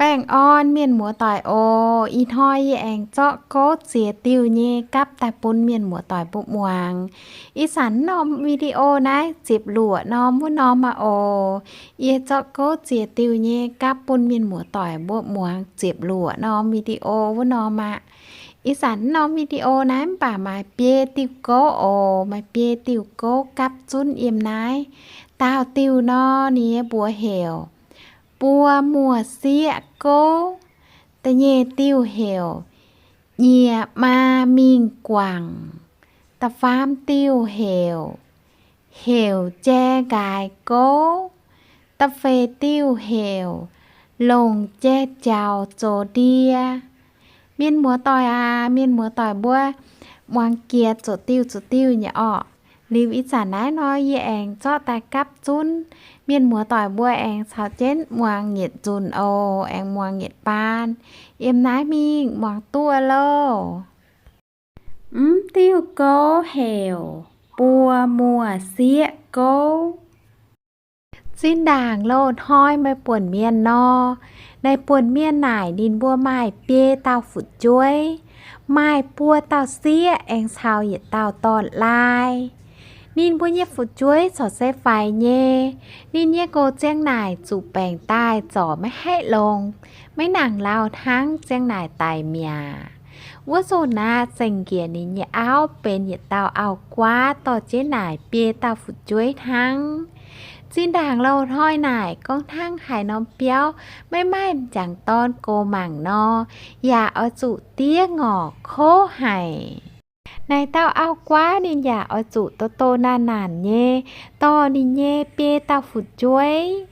Baengh orn mienh muoz-doic oc. Ih hnoi yie aengx zorqv gouv ziex diuh nyei gapv daaih bun mienh muoz-doic mbuo muangx. Ih zanc norm video naaiv ziepc luoqc norm wuov norm aqv oc. Yie zorqv gouv ziex diuh nyei gapv bun mienh muoz-doic mbuo muangx ziepc luoqc norm video wuov norm aqv. Ih zanc norm video naaiv mv baac maaih biei diuh gouv oc. Maaih biei diuh gouv gapv zunv yiem naaiv. Daauh diuh nor ninh nyei mbuox heuc Buo Muoz Sieqv Gouv. Da'nyeic diuh heuc Nyiec Maa Mingh Guangc. Da'faam diuh heuc Heuc Jai Nqaaix Gouv. Da'feix diuh heuc Longc Jai Jaux Zoux Ndie. Mienh muoz-doic aac, mienh muoz-doic mbuo muangx jiex zuqc diuh zuqc diuh nyei orqc. Liuz ih zanc naaiv nor yie aengx zorqv daaih gapv zunv. Mienh muoz-doic mbuo aengx caux jienv muangx yietc nzunc oc. Aengx muangx yietc baan. Yiem naaiv mingh muangx duqv loh. Mv diuh gouv heuc Buo Muoz Sieqv Gouv. Zinh ndaangc loz-hnoi maaih buonc mienh nor, naaiv buonc mienh naaic ninh mbuo maaih biei dauh fu'jueiv, maaih buo dauh sieqv aengx caux yietc dauh dorn-laai. Ninh mbuo nyei fu'jueiv corc se faix nyei. Ninh nyei nqox ziang naaic zuqc baengc daaih zorc maiv haih longx, maiv nangc lauh hnangv, ziang naaic daic mi'aqv. Wuov nzunc aqv, zengc njiec ninh nyei auv benx yietc dauh auv-guaav dorh jienv naaic biei dauh fu'jueiv hnangv. Zinh ndaangc loz-hnoi naaic gorngv hnangv haaix norm biauv maiv maaih m'jangc dorn gox mangc nor, yaac oix zuqc diev ngorc kouv haic. Naaic dauh auv-guaav ninh yaac oix zuqc doz-doz naanc naanc nyei dorh ninh nyei biei dauh fu'jueiv.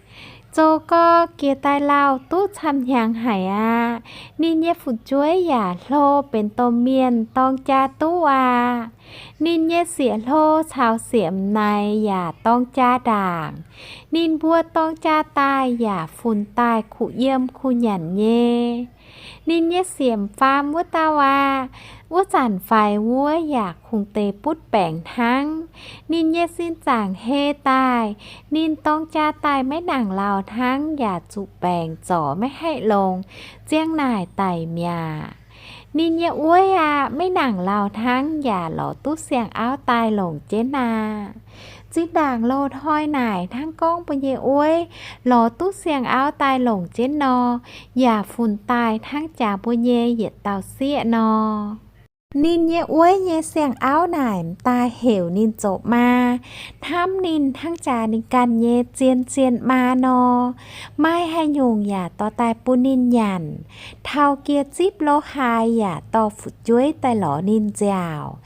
Zoux gau jiex daaih lauh duqv camv-hnyangx haic aqv. Ninh nyei fu'jueiv yaac hlo benx domh mienh dorng jaa duqv aqv. Ninh nyei sieqv-hlo caux sieqv m'naix yaac dorng jaa ndaangc. Ninh mbuo dorng jaa daaih yaac funx daaih kuh yiem kuh nyanc nyei. Ninh nyei sieqv m'faam wuov dauh aqv, wuov zanc faix wuov yaac kungx deix butv baengc hnangv. Ninh nyei sin zaangc hei daaih, ninh dorng jaa daaih maiv nangc lauh hnangv yaac zuqc baengc zorc maiv haih longx, ziang naaic daic mi'aqv. Ninh nyei wuov aqv, maiv nangc lauh hnangv yaac lorz duqv siang-auv daaih longc jienv aqv. Zinh ndaangc loz-hnoi naaic hnangv gorngv mbuo nyei wuov lorz duqv siang-auv daaih longc jienv nor, yaac funx daaih hnangv jaax mbuo nyei yietc dauh sieqv nor. Ninh nyei wuov nyei siang-auv naaic m'daaih heuc ninh zoux maa, hnamv ninh hnangv jaax ninh ganh nyei zien-zien maa nor. Maaih haaix nyungc yaac dorh daaih bun ninh nyanc. Taux jiex zipv lo haaix yaac dorh fu'jueiv daaih lorz ninh nziaauc.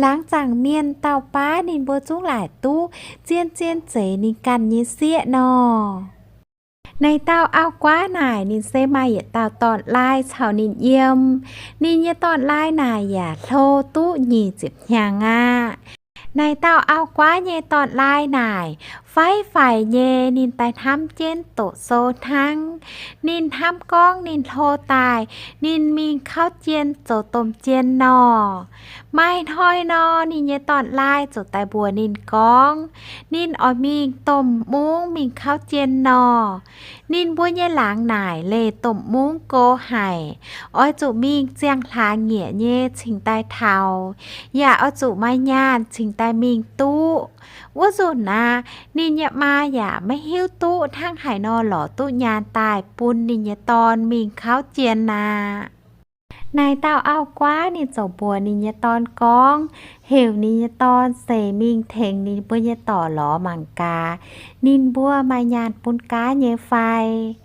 Laangz zaangc mienh dauh baav ninh mbuo zungv laaic duqv zien-zien zeiz ninh ganh nyei sieqv nor. Naaic dauh auv-guaav naaic ninh se maaih yietc dauh dorn-laai caux ninh yiem. Ninh nyei dorn-laai naaic yaac hlo duqv nyic ziepc hnyangx aqv. Naaic dauh auv-guaav nyei dorn-laai naaic faiv faix nyei, ninh daaih hnamv jienv doqc sou hnangv. Ninh hnamv gorngv ninh hlo daaih, ninh mingh kauv jien zoux domh jien nor. Maaih hnoi nor, ninh nyei dorn-laai ziouc daaih mbuox ninh gorngv, ninh oix mingh domh mungv mingh kauv jien nor. Ninh mbuo nyei laangz naaic leih domh mungv go haic, oix zuqc mingh ziangh hlaax nyiec nyei cingx daaih taux, yaac oix zuqc maaih nyaanh cingx daaih mingh duqv. Wuov nzunc aqv, ninh nyei maa yaac maiv hiuv duqv hnangv haaix nor lorz duqv nyaanh daaih bun ninh nyei dorn mingh kauv jien aqv. Naaic dauh auv-guaav ninh ziouc mbuox ninh nyei dorn gorngv, heuc ninh nyei dorn seix mingh tengx ninh mbuo nyei dorc lorz mangc gaax, ninh mbuo maaih nyaanh bun gaav nyei fai.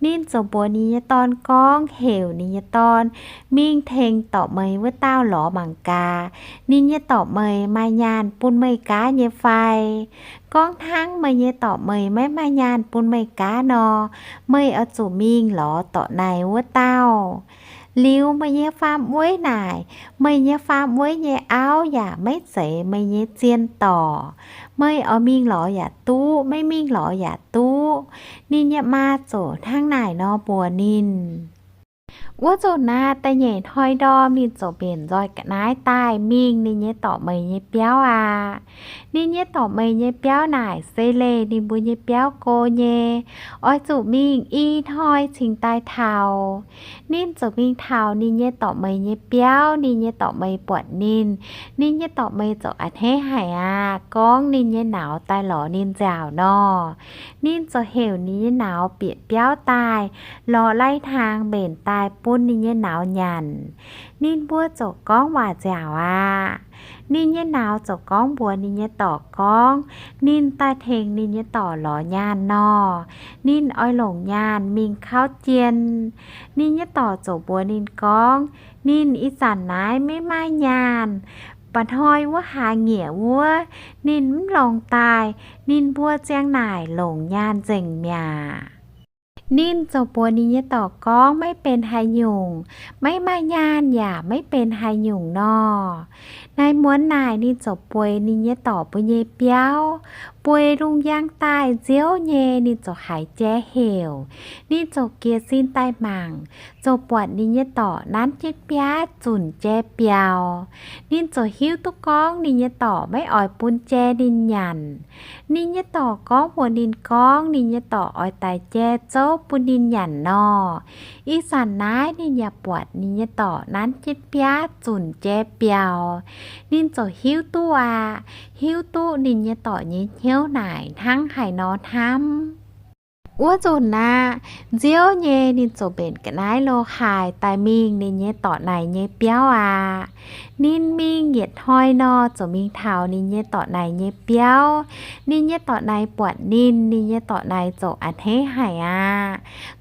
Ninh ziouc mbuox ninh nyei dorn gorngv, heuc ninh nyei dorn mingh tengx dorc meix wuov dauh lorz mangc gaax, ninh nyei dorc meix maaih nyaanh bun meih gaav nyei fai. Gorngv hnangv meih nyei dorc meix maiv maaih nyaanh bun meih gaav nor, meih oix zuqc mingh lorz dorc naaic wuov dauh. Liuz meih nyei faam-weiv naaic, meih nyei faam-weiv nyei auv yaac maiv zeiz meih nyei zien dorc. Meih oix mingh lorz yaac duqv, maiv mingh lorz yaac duqv. Ninh nyei maa ziouc hnangv naaic nor mbuox ninh. Wuov nzunc naaiv da'nyeic hnoi ndorm ninh ziouc mbenc nzoih ga'naaiv daaih mingh ninh nyei dorc meix nyei biauv aqv. Ninh nyei dorc meix nyei biauv naaic se leih ninh mbuo nyei biauv go nyei, oix zuqc mingh i hnoi cingx daaih taux. Ninh ziouc mingh taux ninh nyei dorc meix nyei biauv. Ninh nyei dorc meix buatc ninh, ninh nyei dorc meix ziouc a'hneiv haic aqv, gorngv ninh nyei nauz daaih lorz ninh nziaauc nor. Ninh ziouc heuc ninh nyei nauz bieqc biauv daaih, lorz lai-hnaangx mbenc daaih bun ninh nyei nauz nyanc. Ninh mbuo ziouc gorngv waac nziaauc aqv. Ninh nyei nauz ziouc gorngv mbuox ninh nyei dorc gorngv ninh daaih tengx ninh nyei dorc lorz nyaanh nor, ninh oix longc nyaanh mingh kauv jien. Ninh nyei dorc ziouc mbuox ninh gorngv ninh ih zanc naaiv maiv maaih nyaanh, mba'hnoi wuov hlaax nyieqc wuov ninh mv longc daaih, ninh mbuo ziang naaic longc nyaanh nzengc mi'aqv. Ninh ziouc mbuox ninh nyei dorc gorngv maiv benx haaix nyungc, maiv maaih nyaanh yaac maiv benx haaix nyungc nor. Naaiv muonz naaic ninh ziouc bueix ninh nyei dorc mbuo nyei biauv. Bueix lungh njang daaih nziouv nyei ninh ziouc haiz jai heuc. Ninh ziouc jiez sin daaih mangc, ziouc buatc ninh nyei dorc nanv jienv biaav zunc jai biaux. Ninh ziouc hiuv duqv gorngv ninh nyei dorc maiv oix bun jai ninh nyanc. Ninh nyei dorc gorngv mbuox ninh gorngv ninh nyei dorc oix daix jai zouv bun ninh nyanc nor. Ih zanc naaiv ninh yaac buatc ninh nyei dorc nanv jienv biaav zunc jai biaux. Ninh ziouc hiuv duqv aqv. Hiuv duqv ninh nyei dorc nyei hnyouv naaic hnangv haaix nor hnamv. Wuov nzunc aqv, nziouv nyei ninh ziouc mbenc ga'naaiv lo haaix daaih mingh ninh nyei dorc naaic nyei biauv aqv. Ninh mingh yietc hnoi nor ziouc mingh taux ninh nyei dorc naaic nyei biauv. Ninh nyei dorc naaic buatc ninh, ninh nyei dorc naaic ziouc a'hneiv haic aqv,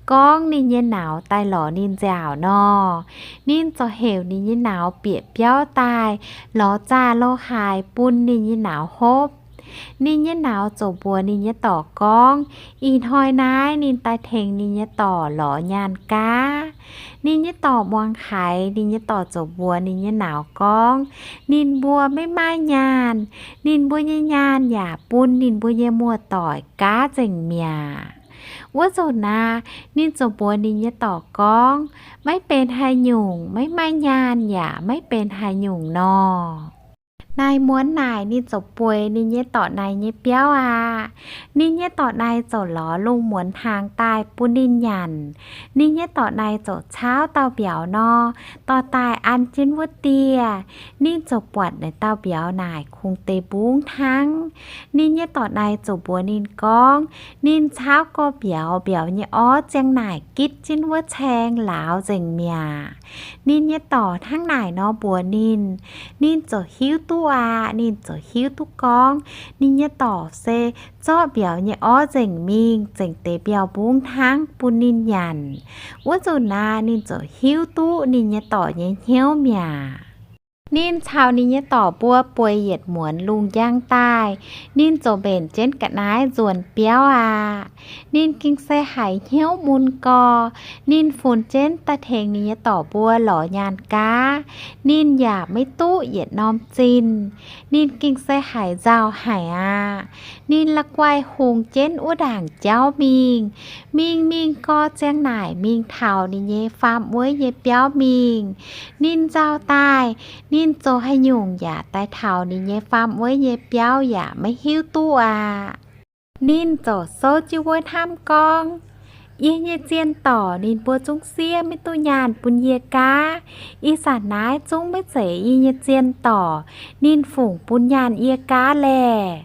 gorngv ninh nyei nauz daaih lorz ninh nziaauc nor. Ninh ziouc heuc ninh nyei nauz bieqc biauv daaih, lorz zaah lo haaix bun ninh nyei nauz hopv. Ninh nyei nauz ziouc mbuox ninh nyei dorc gorngv ih hnoi naaiv ninh daaih tengx ninh nyei dorc lorz nyaanh gaav. Ninh nyei dorc muangx haiz, ninh nyei dorc ziouc mbuox ninh nyei nauz gorngv ninh mbuo maiv maaih nyaanh. Ninh mbuo nyei nyaanh yaac bun ninh mbuo nyei muoz-doic gaav nzengc mi'aqv. Wuov nzunc aqv, ninh ziouc mbuox ninh nyei dorc gorngv maiv benx haaix nyungc, maiv maaih nyaanh yaac maiv benx haaix nyungc nor. Naaiv muonz naaic ninh ziouc bueix ninh nyei dorc naaic nyei biauv aqv. Ninh nyei dorc naaic ziouc lorz lungh muonz hnaangx daaih bun ninh nyanc. Ninh nyei dorc naaic ziouc caauv dauh mbiauz nor, dorh daaih an jienv wuov dieh. Ninh ziouc buatc naaic dauh mbiauz naaic kungx deix mbungv hnangv. Ninh nyei dorc naaic ziouc mbuox ninh gorngv ninh caauv gorx-mbiauz, mbiauz nyei orv ziang naaic gitv jienv wuov caeng lauz nzengc mi'aqv. Ninh nyei dorc hnangv naaic nor mbuox ninh, ninh ziouc hiuv duqv aqv. Ninh ziouc hiuv duqv gorngv ninh nyei dorc se zorqv mbiauz nyei orv nzengc mingh zengc deix mbiauh mbungv hnangv bun ninh nyanc. Wuov nzunc aqv, ninh ziouc hiuv duqv ninh nyei dorc nyei hnyouv mi'aqv. Ninh caux ninh nyei dorc mbuo bueix yietc muonz lungh njang daaih, ninh ziouc mbenc jienv ga'naaiv nzuonx biauv aqv. Ninh gengh se haiz hnyouv mun gorx. Ninh funx jienv daaih tengx ninh nyei dorc mbuo lorz nyaanh gaav. Ninh yaac maiv duqv yietc norm zinh. Ninh gengh se haiz nzauh haic aqv. Ninh la'guaih hungx jienv wuov ndaangc jauv mingh. Mingh mingh gorx ziang naaic mingh taux ninh nyei faam-weiv nyei biauv mingh. Ninh nzauh daaih, ninh zoux haaix nyungc yaac daaih taux ninh nyei faam-weiv nyei biauv yaac maiv hiuv duqv aqv. Ninh ziouc souv jienv wuov hnamv gorngv, yie nyei zien dorc ninh mbuo zungv siev maiv duqv nyaanh bun yie gaav. Ih zanc naaiv zungv maiv zeiz yie nyei zien dorc, ninh fungc bun nyaanh yie gaav laeh.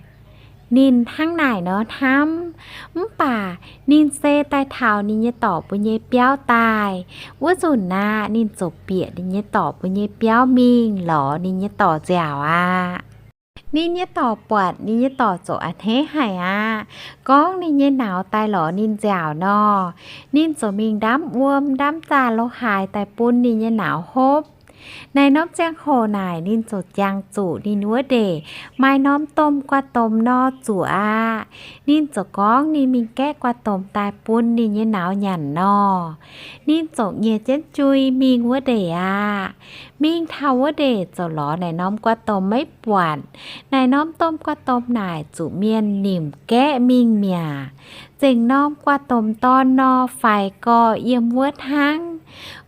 Ninh hnangv naaic nor hnamv. Mv baac ninh se daaih taux ninh nyei dorc mbuo nyei biauv daaih. Wuov nzunc aqv, ninh ziouc bieqc ninh nyei dorc mbuo nyei biauv mingh lorz ninh nyei dorc nziaauc aqv. Ninh nyei dorc buatc, ninh nyei dorc ziouc a'hneiv haic aqv, gorngv ninh nyei nauz daaih lorz ninh nziaauc nor. Ninh ziouc mingh ndamv wuom ndamv zaah lo haaix daaih bun ninh nyei nauz hopv. Naaiv norm ziangh hoc naaic ninh ziouc jangx zuqc ninh wuov ndeic maaih norm domh guaax domh nor zuqc aqv. Ninh ziouc gorngv ninh mingh gaeqv guaax domh daaih bun ninh nyei nauz nyanc nor. Ninh ziouc nyiec jienv jui mingh wuov ndeic aqv. Mingh taux wuov ndeic ziouc lorz naaic norm guaax domh maiv buatc. Naaic norm domh guaax domh naaic zuqc mienh nimc gaeqv mingh mi'aqv. Zengc norm guaax domh dorn nor faix gorx yiem wuov hnangv.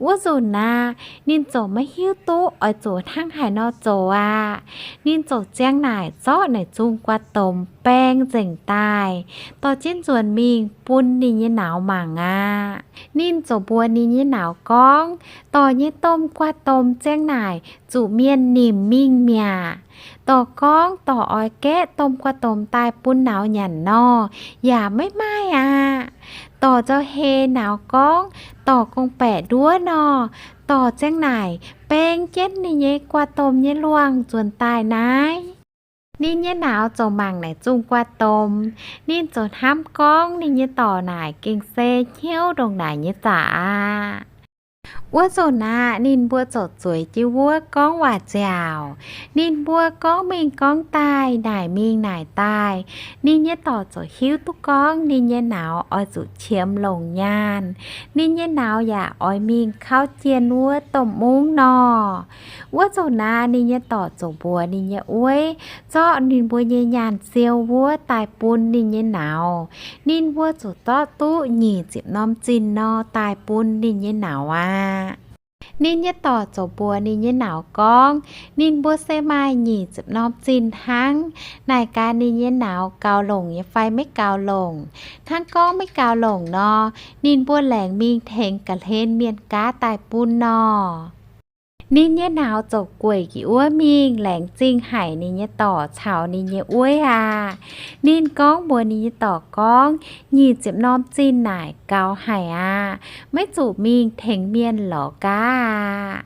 Wuov nzunc aqv, ninh ziouc maiv hiuv duqv oix zuqc hnangv haaix nor zoux aqv. Ninh ziouc ziang naaic zorqv naaic zungh guaax domx baeng nzengc daaih, dorh jienv nzuonx mingh bun ninh nyei nauz mangc aqv. Ninh ziouc mbuox ninh nyei nauz gorngv, Dorc nyei domh guaax domx ziang naaic zuqc mienh nimc mingh mi'aqv. Dorc gorngv dorc oix gaeqv domh guaax domx daaih bun nauz nyanc nor, yaac maiv maaih aqv. Dorc nzauh heix nauz gorngv dorc gong-baeqc nduov nor, dorc ziang naaic baeng jienv ninh nyei guaax domx nyei luangh nzuonx daaih naaiv. Ninh nyei nauz ziouc mangc naaic zungh guaax domx. Ninh ziouc hnamv gorngv ninh nyei dorc naaic gengh se hnyouv ndongc naaic nyei zaqc aqv. Wuov nzunc aqv, ninh mbuo ziouc zueiz jienv wuov gorngv waac nziaauc. Ninh mbuo gorngv mingh gorngv daaih, naaic mingh naaic daaih. Ninh nyei dorc ziouc hiuv duqv gorngv ninh nyei nauz oix zuqc qiemx longc nyaanh. Ninh nyei nauz yaac oix mingh kauv jien wuov domh mungv nor. Wuov nzunc aqv, ninh nyei dorc ziouc mbuox ninh nyei ueiv zorqv ninh mbuo nyei nyaanh siou wuov daaih bun ninh nyei nauz. Ninh mbuo ziouc zorqv duqv nyic ziepc norm zinh nor daaih bun ninh nyei nauz aqv. Ninh nyei dorc ziouc mbuox ninh nyei nauz gorngv, Ninh mbuo se maaih nyic ziepc norm zinh hnangv. Naaic gaax ninh nyei nauz gaux longc nyei fai maiv gaux longc. Hnangv gorngv maiv gaux longc nor, ninh mbuo laengz mingh tengx ga'hlen mienh gaav daaih bun nor. Ninh nyei nauz ziouc gueic njiec wuov mingh laengz zingh haic ninh nyei dorc caux ninh nyei ueiv aqv. Ninh gorngv mbuox ninh nyei dorc gorngv, Nyic ziepc norm zinh naaic gaux haic aqv. Maiv zuqc mingh tengx mienh lorz gaav aqv.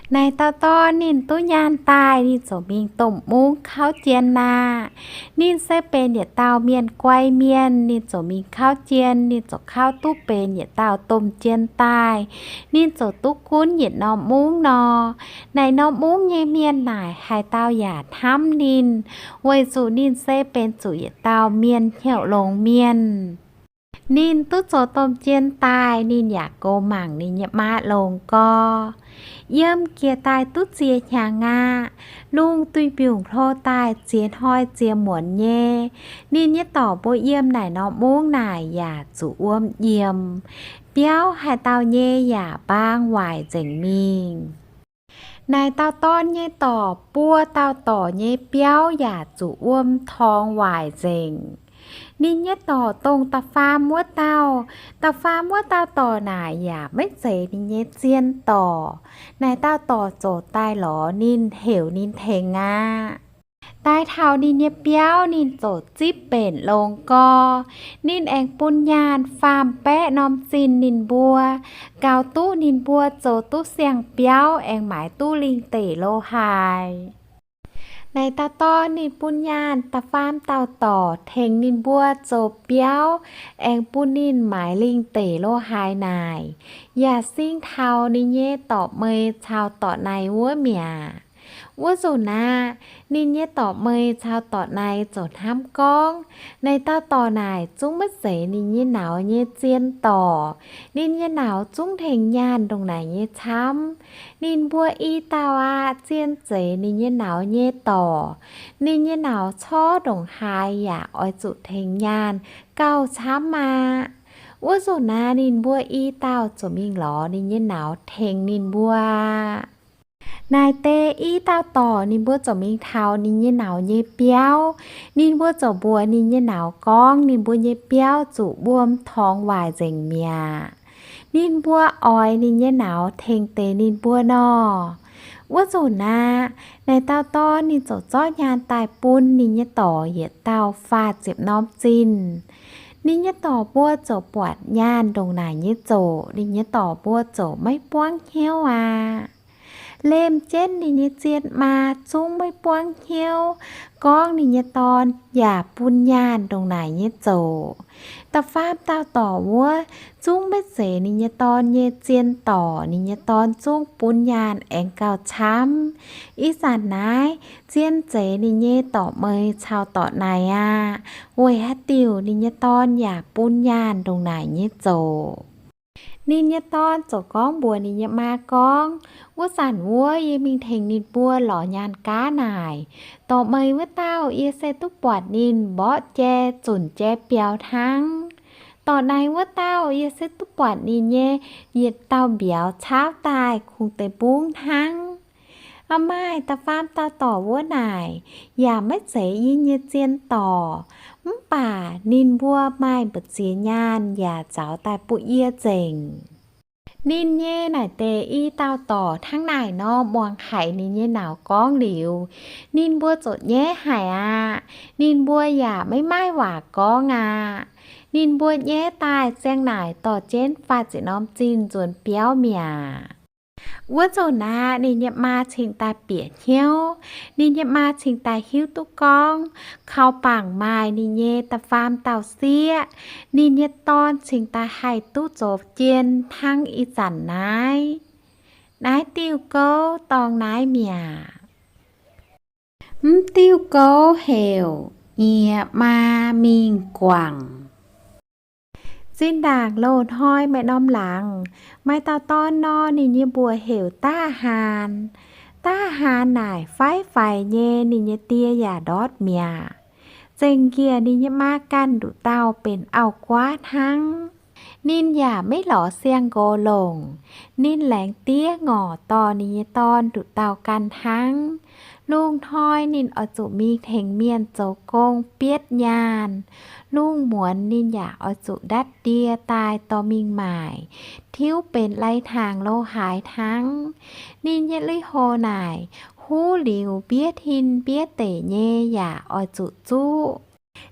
Naaic dauh dorn ninh duqv nyaanh daaih, ninh ziouc mingh domh mungv kauv jien aqv. Ninh se benx yietc dauh mienh guai mienh, ninh ziouc mingh kauv jien, ninh ziouc kauv duqv benx yietc dauh domh jien daaih. Ninh ziouc duqv gunv yietc norm mungv nor. Naaic norm mungv nyei mienh naaic haaix dauh yaac hnamv ninh, weic zuqc ninh se benx zuqc yietc dauh mienh hnyouv longx mienh. Ninh duqv zoux domh jien daaih, ninh yaac goux mangc ninh nyei maa longx gorx. Yiem jiex daaih duqv ziex hnyangx aqv. Lungh duih mbiungc hlo daaih ziex hnoi ziex muonz nyei. Ninh nyei dorc mbuo yiem naaic norm mungv naaic yaac zuqc wuom njiemc. Biauv haaix dauh nyei yaac mbaang waaic nzengc mingh. Naaic dauh dorn nyei dorc buo dauh dorc nyei biauv yaac zuqc wuom torngx waaic nzengc. Ninh nyei dorc dongh da'faam wuov dauh. Da'faam wuov dauh dorc naaic yaac maiv zeiz ninh nyei zien dorc. Naaic dauh dorc ziouc daaih lorz ninh, heuc ninh tengx aqv. Daaih taux ninh nyei biauv, ninh ziouc zipv mbenc longx gorx. Ninh aengx bun nyaanh faam-baeqv norm zinh ninh mbuo. Gaux duqv ninh mbuo zoux duqv siang-biauv, aengx maaiz duqv lingh deic lo haaix. Naaic dauh dorn ninh bun nyaanh da'faam dauh dorc tengx ninh mbuo zoux biauv, aengx bun ninh maaiz lingh deic lo haaix naaic, yaac sing taux ninh nyei dorc meix caux dorc naix wuov mi'aqv. Wuov nzunc aqv, ninh nyei dorc meix caux dorc naix ziouc hnamv gorngv, naaic dauh dorc naaic zungv maiv zeiz ninh nyei nauz nyei zien dorc. Ninh nyei nauz zungv tengx nyaanh ndongc naaic nyei camv. Ninh mbuo i dauh aqv, zien zeiz ninh nyei nauz nyei dorc. Ninh nyei nauz corc ndongc haaix yaac oix zuqc tengx nyaanh gauh camv aqv. Wuov nzunc naaiv ninh mbuo i dauh ziouc mingh lorz ninh nyei nauz tengx ninh mbuo aqv. Naaic deix i dauh dorc ninh mbuo ziouc mingh taux ninh nyei nauz nyei biauv. Ninh mbuo ziouc mbuox ninh nyei nauz gorngv ninh mbuo nyei biauv zuqc wuom torngx waaic nzengc mi'aqv. Ninh mbuo oix ninh nyei nauz tengx deix ninh mbuo nor. Wuov nzunc aqv, naaic dauh dorn ninh ziouc zorqv nyaanh daaih bun ninh nyei dorc yietc dauh faah ziepc norm zinh. Ninh nyei dorc mbuo ziouc buatc nyaanh ndongc naaic nyei zoqc, ninh nyei dorc mbuo ziouc maiv buangv hnyouv aqv. Lemh jienv ninh nyei zien maa zungv maiv buangv hnyouv gorngv ninh nyei dorn yaac bun nyaanh ndongc naaic nyei zoqc. Da'faam dauh dorc wuov zungv maiv zeiz ninh nyei dorn nyei zien dorc, ninh nyei dorn zungv bun nyaanh aengx gauh camv. Ih zanc naaiv zien zeiz ninh nyei dorc meix caux dorc naix aqv. Weic haaix diuc ninh nyei dorn yaac bun nyaanh ndongc naaic nyei zoqc? Ninh nyei dorn ziouc gorngv mbuox ninh nyei maa gorngv, wuov zanc wuov yie mingh tengx ninh mbuo lorz nyaanh gaav naaic, dorc meix wuov dauh yie se duqv buatc ninh mborqv jai zunc jai biaux hnangv. Dorc naaiv wuov dauh yie se duqv buatc ninh nyei yietc dauh mbiauz caauv daaih kungx deix mbungv hnangv. Maaih da'faam dauh dorc wuov naaic yaac maiv zeiz yie nyei zien dorc, mv baac ninh mbuo maaih mbu'ziex nyaanh yaac nzauz daaih bun yie nzengc. Ninh nyei naaic deix i dauh dorc hnangv naaic nor muangx haic ninh nyei nauz gorngv liuz, ninh mbuo zuqc nyaiv haic aqv. Ninh mbuo yaac maiv maaih waac gorngv aqv. Ninh mbuo nyaiv daaih ziang naaic dorh jienv faah ziepc norm zinh nzuonx biauv mi'aqv. Wuov nzunc aqv, ninh nyei maa cingx daaih bieqc hnyouv. Ninh nyei maa cingx daaih hiuv duqv gorngv kaux bangc maaih ninh nyei da'faam dauh sieqv, ninh nyei dorn cingx daaih haih duqv zoux jien hnangv ih zanc naaiv. Naaiv diuh gouv dorngx naaiv mi'aqv. Mv diuh gouv heuc Nyieqc Maa Mingh Guangc. Zinh ndaangc loz-hnoi maaih norm laangz, maaih dauh dorn nor, ninh nyei mbuox heuc Daav Haan. Daav Haan naaic faix-faix nyei, ninh nyei die yaac ndortv mi'aqv. Zengc njiec ninh nyei maa ganh nduqc dauh benx auv-guaav hnangv. Ninh yaac maiv lorz siang-nqox longc. Ninh laengz diev ngorc dorh ninh nyei dorn nduqc dauh ganh hnangv. Lungh hnoi ninh oix zuqc mingh tengx mienh zoux gong bietv nyaanh. Lungh muonz ninh yaac oix zuqc ndatv ndie daaih dorh mingh maaic, tiuv benx lai-hnaangx lo haaix hnangv. Ninh nyei lui-houx naaic huv liuz mbiev tin mbiev deic nyei yaac oix zuqc zuqv.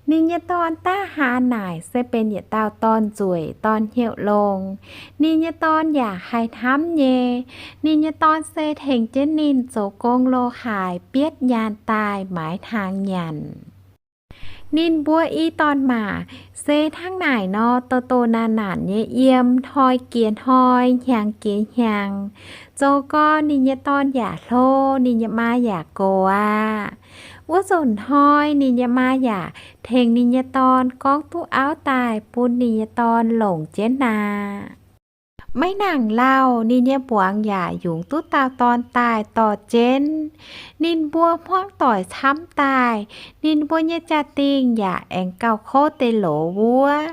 Ninh nyei dorn Daav Haan naaic se benx yietc dauh dorn-nzueic dorn-hnyouv longx. Ninh nyei dorn yaac haih hnamv nyei. Ninh nyei dorn se tengx jienv ninh zoux gong lo haaix bietv nyaanh daaih maaiz hnaangx nyanc. Ninh mbuo i dorn-maac se hnangv naaic nor, doh doh naanc naanc nyei yiem, hnoi jiex hnoi, hnyangx jiex hnyangx. Zoux gau ninh nyei dorn yaac hlo, ninh nyei maa yaac gox aqv. Wuov nzunc hnoi ninh nyei maa yaac tengx ninh nyei dorn gorngv duqv auv daaih bun ninh nyei dorn longc jienv aqv. Maiv nangc lauh, ninh nyei mbuangz yaac yungz duqv dauh dorn daaih dorh jienv. Ninh mbuo hmuangv doic camv daaih, ninh mbuo nyei jaa-dingh yaac aengx gauh kouv deix loz wuov.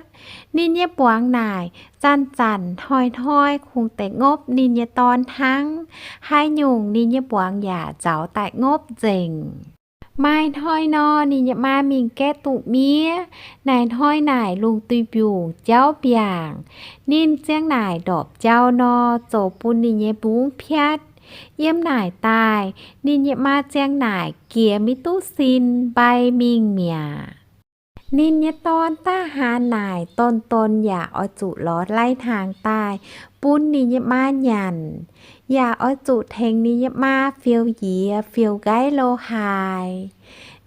Ninh nyei mbuangz naaic zanc-zanc hnoi-hnoi kungx deix ngopv ninh nyei dorn hnangv. Haaix nyungc ninh nyei mbuangz yaac nzauz daaih ngopv nzengc. Maaih hnoi nor, ninh nyei maa mingh gaeqv duqv miev. Naaic hnoi naaic lungh duih mbiungc jauv mbiaangc. Ninh ziang naaic ndorpc jauv nor, zoux bun ninh nyei mbungv piatv. Yiem naaic daaih, ninh nyei maa ziang naaic jiex maiv duqv sin, mbai mingh mi'aqv. Ninh nyei dorn Daav Haan naaic don-don yaac oix zuqc lorz lai-hnaangx daaih bun ninh nyei maa nyanc, yaac oix zuqc tengx ninh nyei maa fiou yiex fiou nqaiv lo haaix.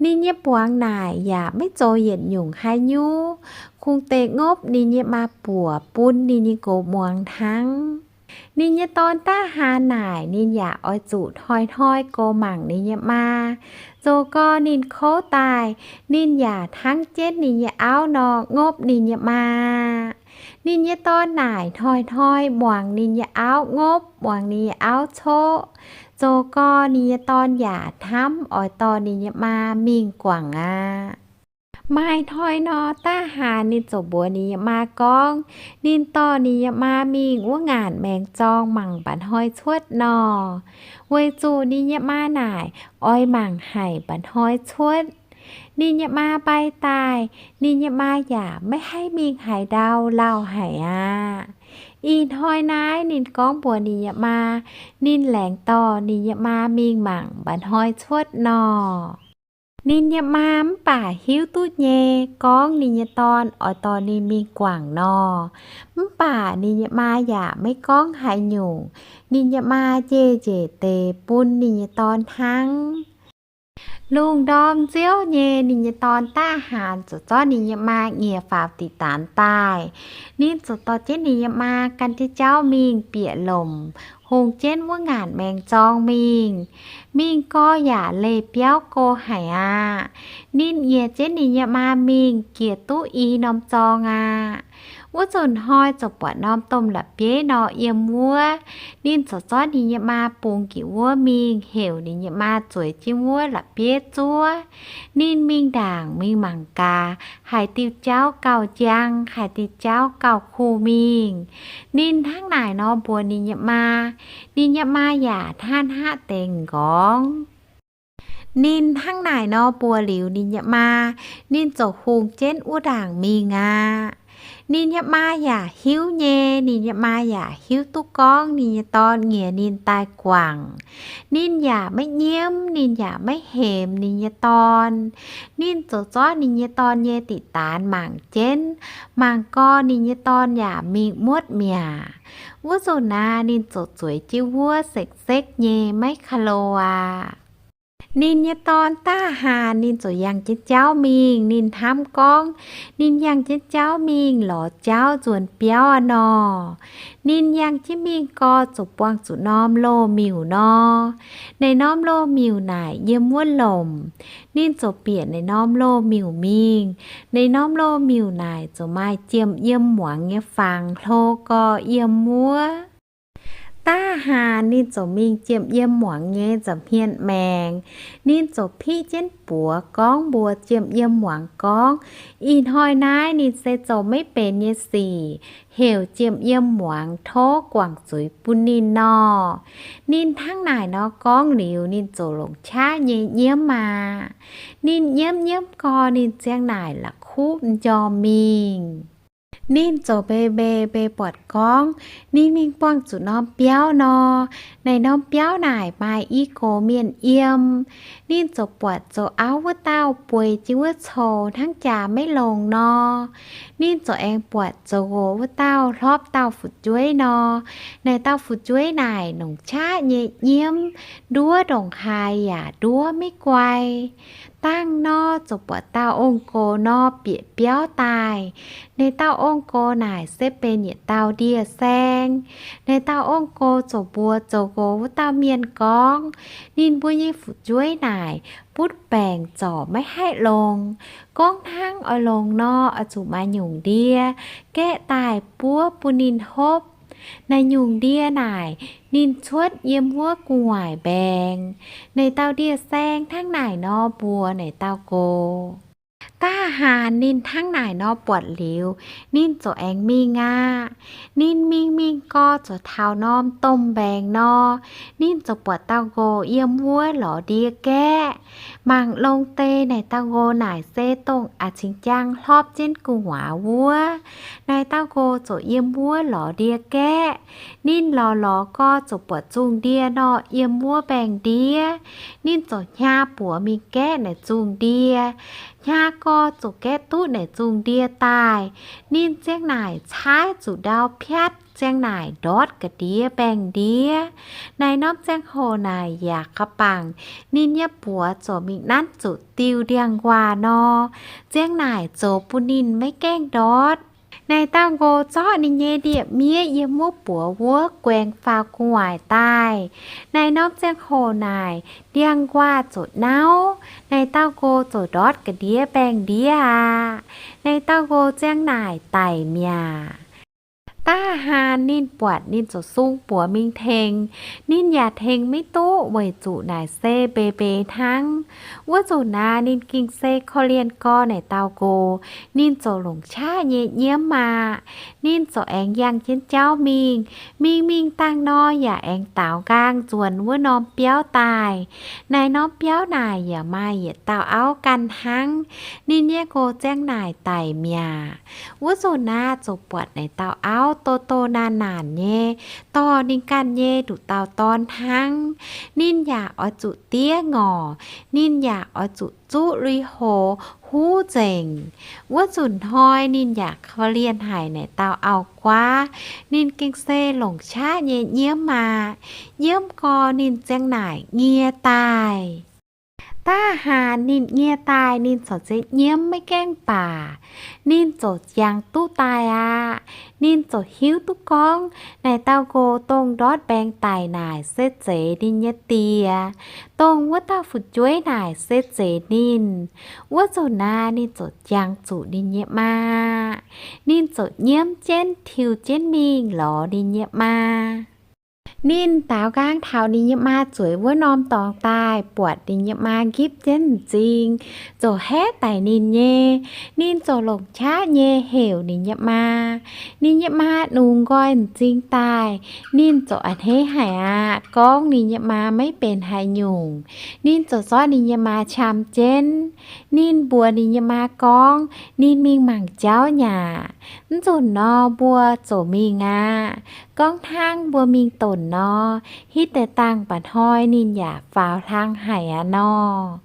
Ninh nyei mbuangz naaic yaac maiv zoux yietc nyungc haaix nyungc, kungx deix ngopv ninh nyei maa-buoc bun ninh nyei nqox muangx hnangv. Ninh nyei dorn Daav Haan naaic ninh yaac oix zuqc hnoi-hnoi goux mangc ninh nyei maa. Zoux gau ninh kouv daaih, ninh yaac hnangv jienv ninh nyei auv nor ngopv ninh nyei maa. Ninh nyei dorn naaic hnoi-hnoi muangx ninh nyei auv ngopv, muangx ninh nyei auv coqv. Zoux gau ninh nyei dorn yaac hnamv oix dorh ninh nyei maa mingh guangc aqv. Maaih hnoi nor, Daav Haan ninh ziouc mbuox ninh nyei maa gorngv, ninh dorh ninh nyei maa mingh wuov ngaanc maengx zorng mangc mba'hnoi cuotv nor, weic zuqc ninh nyei maa naaic oix mangc haic mba'hnoi cuotv. Ninh nyei maa mbai daaih, ninh nyei maa yaac maiv haih mingh haaix ndau lauh haic aqv. Ih hnoi naaiv ninh gorngv mbuox ninh nyei maa, ninh laengz dorh ninh nyei maa mingh mangc mba'hnoi cuotv nor. Ninh nyei maa mv baac hiuv duqv nyei gorngv ninh nyei dorn oix dorh ninh mingh guangc nor. Mv baac ninh nyei maa yaac maiv gorngv haaix nyungc. Ninh nyei maa njiec njiec deix bun ninh nyei dorn hnangv. Lungh ndorm nziouv nyei, ninh nyei dorn Daav Haan ziouc zorqv ninh nyei maa nyiec faaux diqc daanx daaih. Ninh ziouc dorh jienv ninh nyei maa gan jienv jauv mingh bieqc lomc, hungx jienv wuov ngaanc maengx zorng mingh. Mingh gau yaac leih biauv go haic aqv. Ninh nyiec jienv ninh nyei maa mingh jiex duqv i norm zorng aqv. Wuov nzunc hnoi ziouc buatc norm domh la'bieiv nor yiem wuov. Ninh ziouc zorqv ninh nyei maa bungx njiec wuov mingh, heuc ninh nyei maa zueiz jienv wuov la'bieiv zuov. Ninh mingh ndaangc mingh mangc gaax, haaix diuh jauv gauh njang, haaix diuh jauv gauh kuh mingh. Ninh hnangv naaic nor mbuox ninh nyei maa. Ninh nyei maa yaac hnangv haav deix m'nqorngv. Ninh hnangv naaic nor mbuox liuz ninh nyei maa, ninh ziouc hungx jienv wuov ndaangc mingh aqv. Ninh nyei maa yaac hiuv nyei, ninh nyei maa yaac hiuv duqv gorngv ninh nyei dorn nyiec ninh daaih guangc. Ninh yaac maiv nyiemv, ninh yaac maiv hemx ninh nyei dorn. Ninh ziouc zorqv ninh nyei dorn nyei diqc daanx mangc jienv, mangc gau ninh nyei dorn yaac mingh muotv mi'aqv. Wuov nzunc naaiv ninh ziouc zueiz jienv wuov sekv-sekv nyei maiv ka'lo aqv. Ninh nyei dorn daav haanx ninh ziouc yangh jienv jauv mingh. Ninh hnamv gorngv ninh yangh jienv jauv mingh lorz jauv nzuonx biauv aqv nor. Ninh yangh jienv mingh gau ziouc buangh zuqc norm loz-miuc nor. Naaiv norm loz-miuc naaic yiem wuov lomc. Ninh ziouc bieqc naaiv norm loz-miuc mingh. Naaiv norm loz-miuc naaic ziouc maaih jiem yiem muangx nyei fangx hlo gau yiem wuov. Daav haanx ninh ziouc mingh jiem yiem muangx nyei nza'hmien maengx. Ninh ziouc piqv jienv buoz gorngv mbuox jiem yiem muangx gorngv, ih hnoi naaiv ninh se zoux maiv benx nyei sic, heuc jiem yiem muangx tov guangc zuiz bun ninh nor. Ninh hnangv naaic nor gorngv liuz, ninh ziouc longc qaqv nyei nyiemv aqv. Ninh nyiemv nyiemv gau, ninh ziang naaic la'kuqv m'njormh mingh. Ninh ziouc mbeix mbeix mbeix buatc gorngv ninh mingh buangh zuqc norm biauv nor. Naaic norm biauv naaic maaih i gox mienh yiem. Ninh ziouc buatc zoux auv wuov dauh bueix jienv wuov coux hnangv jaax maiv longx nor. Ninh ziouc aengx buatc zoux nqox wuov dauh hlorpv dauh fu'jueiv nor. Naaic dauh fu'jueiv naaic longc qaqv nyei nyiemv, nduov ndongc haaix yaac nduov maiv guai. Dangh nor ziouc buatc dauh ong-gox nor bieqc biauv daaih. Naaic dauh ong-gox naaic se benx yietc dauh ndie-saeng. Naaic dauh ong-gox ziouc mbuox zoux nqox wuov dauh mienh gorngv, ninh mbuo nyei fu'jueiv naaic butv baengc zorc maiv haih longx. Gorngv hnangv oix longx nor, oix zuqc maaih nyungc ndie gaeqv daaih buov bun ninh hopv. Naaic nyungc ndie naaic ninh cuotv yiem wuov gu'nguaaic mbaengx. Naaic dauh ndie-saeng hnangv naaic nor mbuox naaic dauh nqox. Daav haanx ninh hnangv naaic nor buatc liuz, ninh ziouc aengx mingh aqv. Ninh mingh mingh gau ziouc taux norm domh mbaengx nor, ninh ziouc buatc dauh nqox yiem wuov lorz ndie gaeqv. Mangc longx deix naaic dauh nqox naaic se dongh a'cingx jaang hlorpv jienv gu'nguaaz wuov. Naaic dauh nqox ziouc yiem wuov lorz ndie gaeqv. Ninh lorz lorz gau ziouc buatc zungh ndie nor yiem wuov mbaengx-ndiev. Ninh ziouc hnyaax buoz mingh gaeqv naaic zungh ndie. Hnyaax gau ziouc gaeqv duqv naaic zungh ndie daaih. Ninh ziang naaic caaiv zuqc ndau piatv, ziang naaic ndortv ga'ndiev mbaengx-ndiev. Naaic norm ziangh hoc naaic yaac ga'bangc ninh nyei buoz ziouc mingh nanv zuqc diuh ndiangx-nquaah nor, ziang naaic zoux bun ninh maiv gaengh ndortv. Naaic dauh nqox zorqv ninh nyei ndie-miev yiem wuov buoz wuov guaengx faaux gu'nguaaic daaih. Naaic norm ziangh hoc naaic ndiangx-nquaah ziouc nauv. Naaic dauh nqox ziouc ndortv ga'ndiev mbaengx-ndiev aqv. Naaic dauh nqox ziang naaic daic mi'aqv. Daav haanx ninh buatc ninh ziouc sung buoz mingh tengx. Ninh yaac tengx maiv duqv weic zuqc naaic se mbeix mbeix hnangv. Wuov nzunc naaiv ninh gengh se korv-lienh gau naaic dauh nqox. Ninh ziouc longc qaqv nyei nyiemv aqv. Ninh ziouc aengx yangh jienv jauv mingh. Mingh mingh dangh nor yaac aengx daaux nqaang nzuonx wuov norm biauv daaih. Naaic norm biauv naaic yaac maaih yietc dauh auv ganh hnangv. Ninh nyei nqox ziang naaic daic mi'aqv. Wuov nzunc naaiv ziouc buatc naaic dauh auv doh doh naanc naanc nyei, dorh ninh ganh nyei nduqc dauh dorn hnangv. Ninh yaac oix zuqc diev ngorc. Ninh yaac oix zuqc zuqv lui-houx huv nzengc. Wuov nzunc hnoi ninh yaac korv-lienh haic naaic dauh auv-guaav. Ninh gengh se longc qaqv nyei nyiemv aqv. Nyiemv gau ninh ziang naaic nyie daaih. Daav haanz ninh nyie daaih ninh corc zeiz nyiemv maiv gaengh baac ninh ziouc jangx duqv daaih aqv. Ninh ziouc hiuv duqv gorngv naaic dauh nqox dongh ndortv mbaengx daic naaic se zeiz ninh nyei die, dongh wuov dauh fu'jueiv naaic se zeiz ninh. Wuov nzunc naaiv ninh ziouc jangx zuqc ninh nyei maa. Ninh ziouc nyiemv jienv tiux jienv mingh lorz ninh nyei maa. Ninh daaux nqaang taux ninh nyei maa zueiz wuov norm dorngx daaih, buatc ninh nyei maa nqipv jienv m'zing, ziouc haeqv daic ninh nyei. Ninh ziouc longc qaqv nyei heuc ninh nyei maa. Ninh nyei maa nungx nqoi m'zing daaih, ninh ziouc a'hneiv haic aqv, gorngv ninh nyei maa maiv benx haaix nyungc. Ninh ziouc zorqv ninh nyei maa qam jienv. Ninh mbuox ninh nyei maa gorngv ninh mingh mangc jauv nyaqc. Mv nzunc nor mbuo ziouc mingh aqv. Gorngv hnangv mbuo mingh donc nor, hitv deix dangh mba'hnoi ninh yaac faaux hlang haic aqv nor.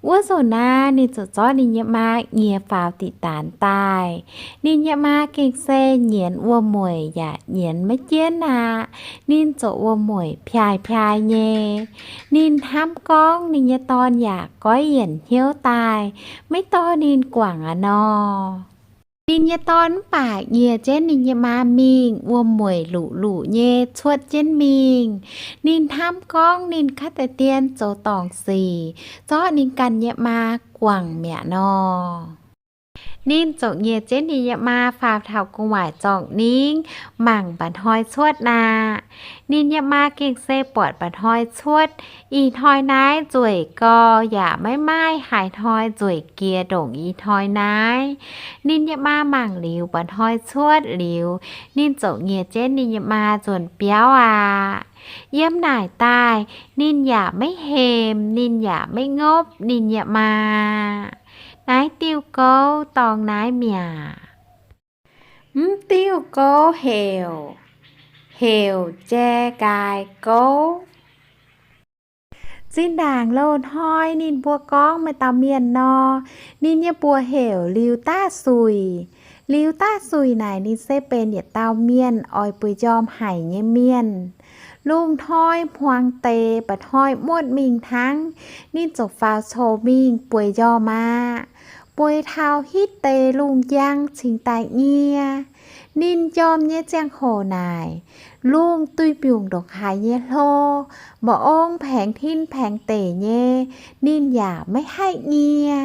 Wuov nzunc naaiv ninh ziouc zorqv ninh nyei maa nyiex faaux diqc daanx daaih. Ninh nyei maa gengh se nyienz wuom-mueic yaac nyienz maiv jienv aqv. Ninh ziouc wuom-mueic piaaix-piaaix nyei. Ninh hnamv gorngv ninh nyei dorn yaac goiv yienc hnyouv daaih, maiv dorh ninh guangc aqv nor. Ninh nyei dorn mv baac nyieh jienv ninh nyei maa mingh, wuom-mueic luqc-luqc nyei cuotv jienv mingh. Ninh hnamv gorngv ninh kaav deix dien zoux dorngc sic, zorqv ninh ganh nyei maa guangc mi'aqv nor. Ninh ziouc nyieh jienv ninh nyei maa faaux taux gu'nguaaic zorngc ningv mangc mba'hnoi cuotv aqv. Ninh nyei maa gengh se buatc mba'hnoi cuotv. Ih hnoi naaiv nzueic gau, yaac maiv maaih haaix hnoi nzueic jiex ndongc ih hnoi naaiv. Ninh nyei maa mangc liuz mba'hnoi cuotv liuz, ninh ziouc nyieh jienv ninh nyei maa nzuonx biauv aqv. Yiem naaic daaih ninh yaac maiv hemx, ninh yaac maiv ngopv ninh nyei maa. Naaiv diuh gouv dorngx naaiv mi'aqv. Mv diuh gouv heuc, heuc jai nqaaix gouv. Zinh ndaangc loz-hnoi ninh mbuo gorngv maaih dauh mienh nor, ninh nyei mbuox heuc Liuz Daav Suic. Liuz Daav Suic naaic ninh se benx yietc dauh mienh oix bueix njormh haic nyei mienh. Lungh hnoi hmuangx deix mba'hnoi muotv mingh hnangv, ninh ziouc faaux coux mingh bueix njormh aqv. Bueix taux hitv deix lungh njang cingx daaih nyie. Ninh njormh nyei ziangh hoc naaic, lungh duih mbiungc ndongc haaix nyei hlo, mba'ong paengx tin paengx deic nyei, ninh yaac maiv haih nyie.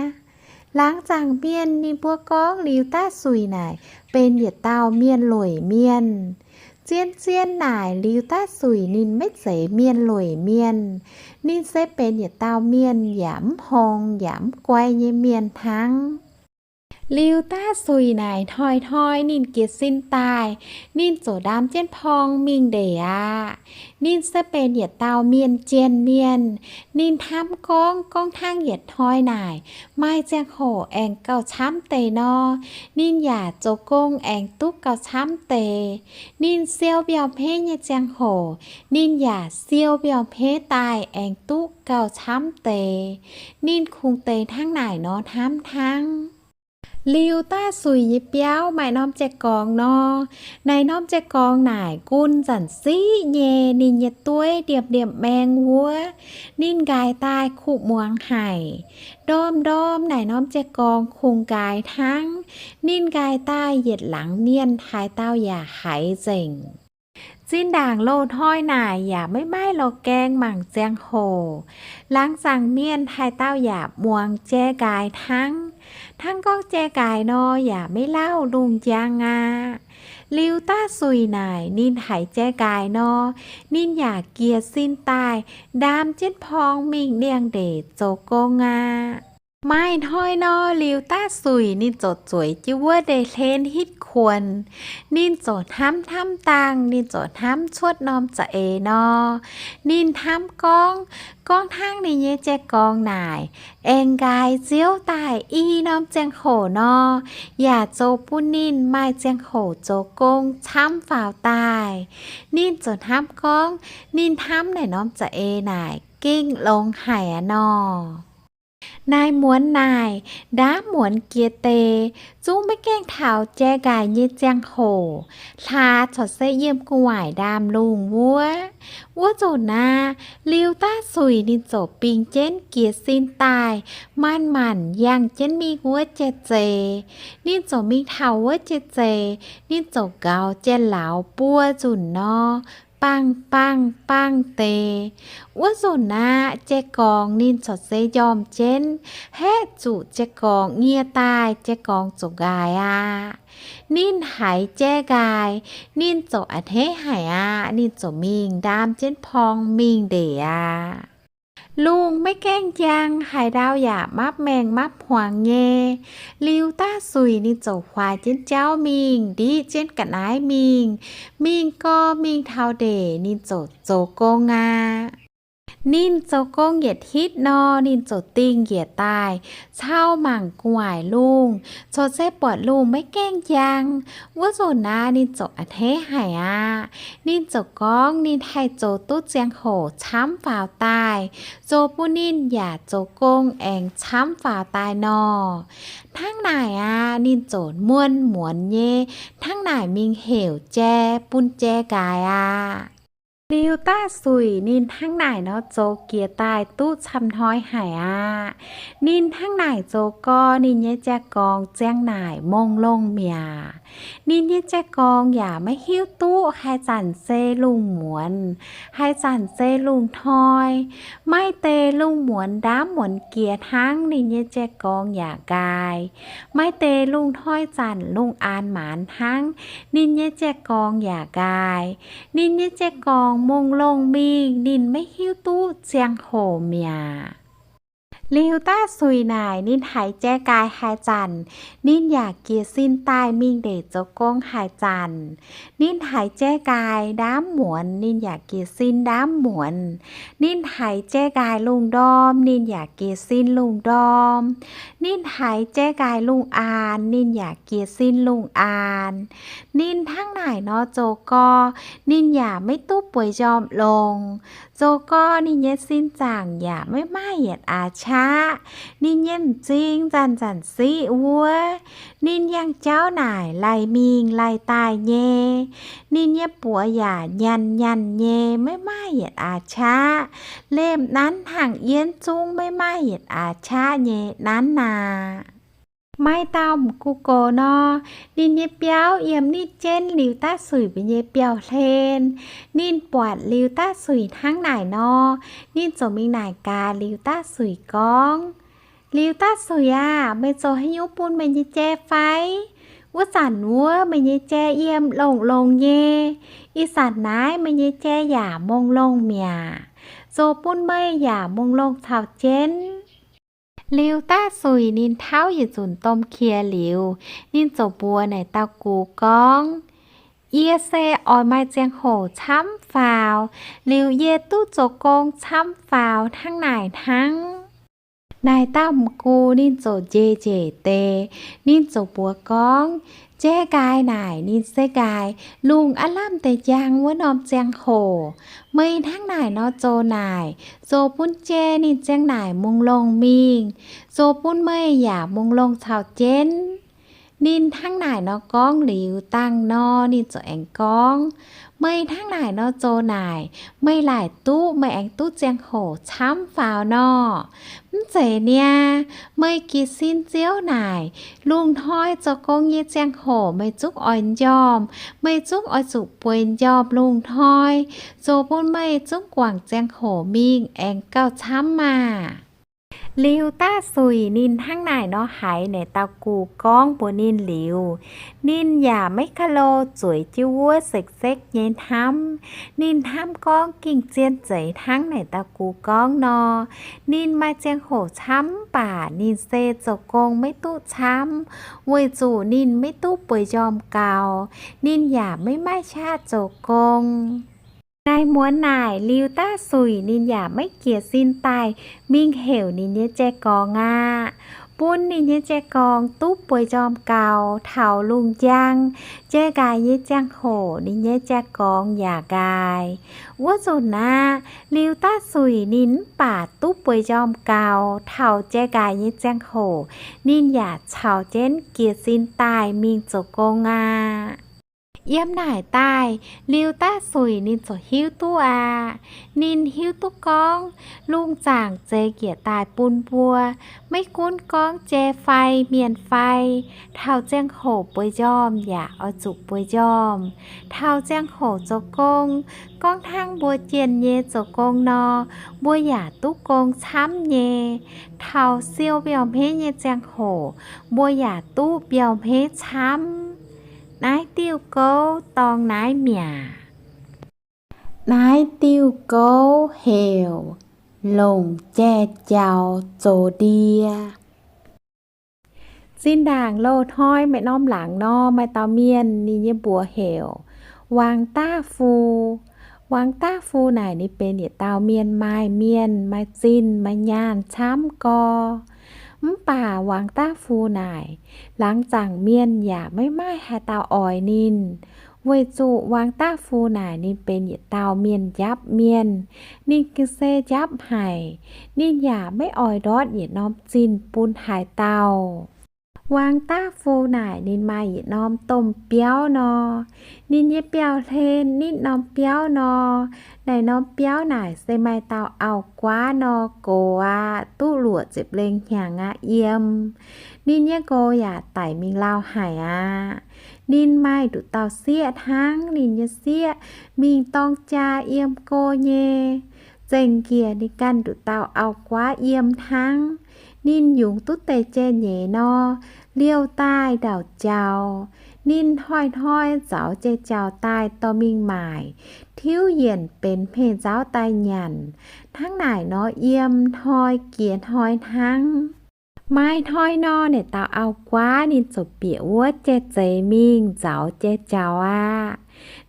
Laangz zaangc mienh ninh mbuo gorngv Liuz Daav Suic naaic benx yietc dauh mienh lueic mienh. Zien-zien naaic Liuz Daav Suic ninh maiv zeiz mienh lueic mienh. Ninh se benx yietc dauh mienh yaac mv hngongx yaac mv guai nyei mienh hnangv. Liuz Daav Suic naaic hnoi-hnoi ninh jiez sin daaih, ninh ziouc ndaam jienv porng mingh ndeic aqv. Ninh se benx yietc dauh mienh jien mienh. Ninh hnamv gorngv, gorngv hnangv yietc hnoi naaic maaih ziangh hoc aengx gauh camv deix nor, ninh yaac zoux gong aengx duqv gauh camv deix. Ninh siou mbiauh hmeiv nyei ziangh hoc, ninh yaac siou mbiauh hmeiv daaih aengx duqv gauh camv deix. Ninh kungx deix hnangv naaic nor hnamv hnangv. Liuz Daav Suic nyei biauv maaih norm jai-gorngx nor. Naaic norm jai-gorngx naaic nqun nzanc-siqv nyei, ninh nyei dueiv ndiemh-ndiemh maeng wuov. Ninh nqaaix daaih kuh muangx haic. Ndorm-ndorm naaic norm jai-gorngx kungx nqaaix hnangv. Ninh nqaaix daaih yietc laangz mienh haaix dauh yaac haiz nzengc. Zinh ndaangc loz-hnoi naaic yaac maiv maaih lorh gaeng mangc ziangh hoc. Laangz zaangc mienh haaix dauh yaac muangx jai nqaaix hnangv. Hnangv gorngv jai nqaaix nor yaac maiv lauh lungh njang aqv. Liuz Daav Suic naaic ninh haiz jai nqaaix nor, ninh yaac jiez sin daaih ndaam jienv porng mingh liangx-ndeic zoux gong aqv. Maaih hnoi nor, Liuz Daav Suic ninh ziouc zueiz jienv wuov ndeic-hlen hitv kuonx. Ninh ziouc hnamv hnamv dangh, ninh ziouc hnamv cuotv norm za'eix nor. Ninh hnamv gorngv, gorngv hnangv ninh nyei jai-gorngx naaic aengx nqaaix nziouv daaih i norm ziangh hoc nor, yaac zoux bun ninh maaih ziangh hoc zoux gong camv faaux daaih. Ninh ziouc hnamv gorngv, ninh hnamv naaic norm za'eix naaic gengh longx haic aqv nor. Naaiv muonz naaic, ndaamv muonz jiex deix, zungv maiv gaengh taux jai nqaaix nyei ziangh hoc, hlaax corc se yiem gu'nguaaic ndaamv-lungh wuov. Wuov nzunc aqv, Liuz Daav Suic ninh ziouc bingx jienv jiez sin daaih, manc-manc yangh jienv mingh wuov jai-zeix. Ninh ziouc mingh taux wuov jai-zeix, ninh ziouc nqaaux jai-lauz buo nzunc nor, bangh bangh bangh deix. Wuov nzunc aqv, jai-gorngx ninh corc se njormh jienv, haeqv zuqc jai-gorngx nyie daaih, jai-gorngx ziouc nqaaix aqv. Ninh haiz jai nqaaix, ninh ziouc a'hneiv haic aqv. Ninh ziouc mingh ndaam jienv porng mingh ndeic aqv. Lungh maiv gaengh njang, haaix ndau yaac mapv maengh mapv hmuangx nyei. Liuz Daav Suic ninh ziouc huaax jienv jauv mingh, ndiqv jienv ga'naaiv mingh. Mingh gau, mingh taux ndeic ninh ziouc zoux gong aqv. Ninh zoux gong yietc hitv nor, ninh ziouc dingh njiec daaih cau mangc gu'nguaaic lungh, corc se buatc lungh maiv gaengh njang. Wuov nzunc naaiv ninh ziouc a'hneiv haic aqv. Ninh ziouc gorngv ninh haih zoux duqv ziangh hoc camv faaux daaih, zoux bun ninh yaac zoux gong aengx camv faaux daaih nor. Hnangv naaic aqv, ninh ziouc muonh muonz nyei hnangv naaic mingh heuc jai bun jai nqaaix aqv. Liuz Daav Suic ninh hnangv naaic nor zoux jiex daaih duqv camv hnoi haic aqv. Ninh hnangv naaic zoux gau, ninh nyei jai-gorngx ziang naaic mongh longh mi'aqv. Ninh nyei jai-gorngx yaac maiv hiuv duqv haaix zanc se lungh muonz, haaix zanc se lungh hnoi. Maaih deix lungh muonz ndaamv muonz jiex hnangv, ninh nyei jai-gorngx yaac nqaaix. Maaih deix lungh hnoi zanc lungh aanx maanz hnangv, ninh nyei jai-gorngx yaac nqaaix. Ninh nyei jai-gorngx mongh longh mingh, ninh maiv hiuv duqv ziangh hoc mi'aqv. Liuz Daav Suic naaic ninh haiz jai nqaaix haaix zanc, ninh yaac jiez sin daaih mingh ndeic zoux gong haaix zanc. Ninh haiz jai nqaaix ndaamv muonz, ninh yaac jiez sin ndaamv muonz. Ninh haiz jai nqaaix lungh ndorm, ninh yaac jiez sin lungh ndorm. Ninh haiz jai nqaaix lungh aanx, ninh yaac jiez sin lungh aanx. Ninh hnangv naaic nor zoux gau, ninh yaac maiv duqv bueix njormh longx. Zoux gau ninh nyei sin zaangc yaac maiv maaih yietc aax qaqv. Ninh nyei m'zing nzanc-nzanc siqv wuov. Ninh yangh jauv naaic laih mingh laih daaih nyei. Ninh nyei buoz yaac nyanh nyanh nyei, maiv maaih yietc aax qaqv. Lemh nanv hnangv yienv zungv maiv maaih yietc aax qaqv nyei nanv aqv. Maaih dauh m'gu gox nor, ninh nyei biauv yiem nitv jienv Liuz Daav Suic mbuo nyei biauv-hlen. Ninh buatc Liuz Daav Suic hnangv naaic nor, ninh ziouc mingh naaic gaax Liuz Daav Suic gorngv, Liuz Daav Suic aah! Meih zoux haaix nyungc bun meih nyei jai fai? Wuov zanc wuov meih nyei jai yiem longx-longx nyei. Ih zanc naaiv meih nyei jai yaac mongh longh mi'aqv. Zoux bun meih yaac mongh longh caux jienv. Liuz Daav Suic ninh tauv yietc nzunc domh qiex liuz, ninh ziouc mbuox naaic dauh gux gorngv, Yie se oix maaih ziangh hoc camv faaux, liuz yie duqv zoux gong camv faaux hnangv naaic hnangv. Naaic dauh m'gu ninh ziouc njeih njeih deix, ninh ziouc mbuox gorngv, Jai nqaaix naaic ninh se nqaaix lungh aav lamh deix njang wuov norm ziangh hoc. Meih hnangv naaic nor zoux naaic, zoux bun jai ninh ziang naaic mungh longh mingh, zoux bun meih yaac mungh longh caux jienv. Ninh hnangv naaic nor gorngv liuz, dangh nor ninh ziouc aengx gorngv, Meih hnangv naaic nor zoux naaic, meih laaic duqv meih aengx duqv ziangh hoc camv faaux nor. Mv zeiz niaa, meih jiez sin Ziouv naaic, lungh hnoi zoux gong nyei ziangh hoc meih zungv oix njormh, meih zungv oix zuqc bueix njormh lungh hnoi, zoux bun meih zungv guangc ziangh hoc mingh aengx gauh camv maah! Liuz Daav Suic ninh hnangv naaic nor haiz naaic dauh gux gorngv mbuox ninh liuz, ninh yaac maiv ka'lo zueiz jienv wuov sekv-sekv nyei hnamv. Ninh hnamv gorngv, Ging-zien zeiz hnangv naaic dauh gux gorngv nor, ninh maaih ziangh hoc camv, mv baac ninh se zoux gong maiv duqv camv, weic zuqc ninh maiv duqv bueix njormh gaux, ninh yaac maiv maaih qaqv zoux gong. Naaiv muonz naaic Liuz Daav Suic ninh yaac maiv jiez sin daaih mingh heuc ninh nyei jai-gorx aqv. bun ninh nyei jai-gorngx duqv bueix njormh gaux taux lungh njang. Jai nqaaix nyei ziangh hoc ninh nyei jai-gorngx yaac nqaaix. Wuov nzunc aqv, liuz daav suic ninh mv baac duqv bueix njormh gaux taux jai nqaaix nyei ziangh hoc, ninh yaac caux jienv jiez sin daaih mingh zoux gong aqv. Yiem naaic daaih, liuz daav suic ninh ziouc hiuv duqv aqv. Ninh hiuv duqv gorngv lungh zaangc zeix njiec daaih bun mbuo, maiv gunv gorngv jai fai mienh fai, taux ziangh hoc bueix njormh yaac oix zuqc bueix njormh. Taux ziangh hoc zoux gong, gorngv hnangv mbuo jienh nyei zoux gong nor, mbuo yaac duqv gong camv nyei. Taux siou mbiauh hmeiv nyei ziangh hoc, mbuo yaac duqv mbiauh hmeiv camv. Naaiv diuh gouv dorngc naaiv mi'aqv. Naaiv diuh gouv heuc longc jai-jaux zoux ndie. Zinh ndaangc loz-hnoi maaih norm laangz nor, maaih dauh mienh ninh nyei mbuox heuc Wangx Daqv Fu. Wangx Daqv Fu naaic ninh benx yietc dauh mienh maaih mienh, maaih zinh, maaih nyaanh camv gorx. Mv baac Wangx Daqv Fu naaic, laangz zaangc mienh yaac maiv maaih haaix dauh oix ninh, weic zuqc Wangx Daqv Fu naaic ninh benx yietc dauh mienh njapv mienh. Ninh gengh se njapv haic. Ninh yaac maiv oix ndortv yietc norm zinh bun haaix dauh. Wangx Daqv Fu naaic ninh maaih yietc norm domh biauv nor. Ninh nyei biauv-hlen nitv norm biauv nor. Naaic norm biauv naaic se maaih dauh auv-guaav nor, gox aqv, duqv luoqc ziepc lengh hnyangx aqv yiem. Ninh nyei nqox yaac daic mingh lauh haic aqv. Ninh maaih nduqc dauh sieqv hnangv. Ninh nyei sieqv mingh dorng jaa yiem go nyei. Zengc njiec ninh ganh nduqc dauh auv-guaav yiem hnangv. Ninh yungz duqv deix jai-nyeiz nor, liouh daaih ndauc jaux. Ninh hnoi-hnoi nzauz jai-jaux daaih dorh mingh maaic, tiuv yienc benx hmei nzauv daaih nyanc. Hnangv naaic nor yiem hnoi jiex hnoi hnangv. Maaih hnoi nor, naaic dauh auv-guaav ninh ziouc bieqc wuov jai-zeix mingh nzauz jai-jaux aqv.